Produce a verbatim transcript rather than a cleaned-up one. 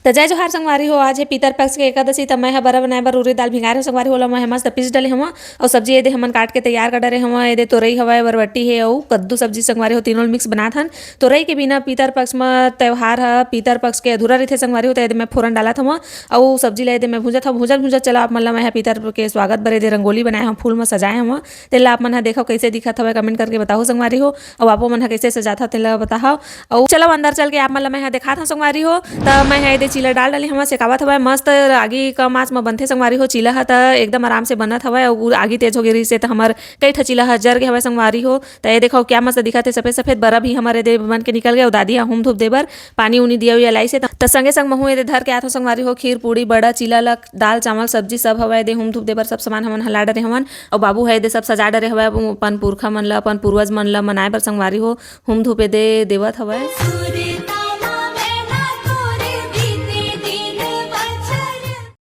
त जय जोहार संगवारी हो, आज हे पितर पक्ष के एकादशी। त मैं ह बरा बनाए बर उरीद दाल भिंगाए हंव संगवारी हो, ओला मैं ह मस्त पीस डले हंव। अउ सब्जी एदे हमन काट के तैयार कर डरे हंव। एदे तोरई हवय, बरबट्टी हे अउ कद्दू सब्जी संगवारी हो, तीनों ल मिक्स बनात हन। तोरई के बिना पितर पक्ष म त्योहार ह पितर पक्ष के अधूरा रहिथे संगवारी हो। त एदे मैं फोरन डालत हंव अउ सब्जी ला एदे मैं भूंजत हंव। भूंजत भूंजत चला आप मन ला मैं ह पितर के स्वागत बर एदे रंगोली बनाए हंव, फूल म सजाए हंव। तेला आप मन ह देखव कइसे दिखत हवय, कमेंट करके बताहू संगवारी हो। अउ आपो मन ह कइसे सजाथव तेला बताहव। अउ चलो अंदर चल के आप मन ला मैं ह देखात हंव संगवारी हो। त मैं ह एदे चीला डाल डाले हवय, सेकावत हवय। मस्त आगी कम आंच म बनथे संगवारी हो। चीला ह त एकदम आराम से बनत हवय। अउ आगी तेज हो गे रहिस हे त हमर कई ठा चीला ह जर गे हवय संगवारी हो। त ये देखव क्या मस्त दिखत हे, सफेद सफेद बरा भी हमर एदे बन के निकल गे। अउ दादी ह हूम धूप दे बर पानी उनी दिया उया लाइस हे। त, त संगे संग महूं एदे धर के आत हंव संगवारी हो। खीर पूड़ी बड़ा चीला ल दाल चावल सब्जी सब हवय एदे हूम धूप दे बर सब सामान हमन ह ला डरे हवन। अउ बाबू ह एदे सब सजा डरे हवय, अपन पुरखा मन ल, अपन पूर्वज मन ल मनाए बर संगवारी हो। हूम धूप एदे देवत हवय।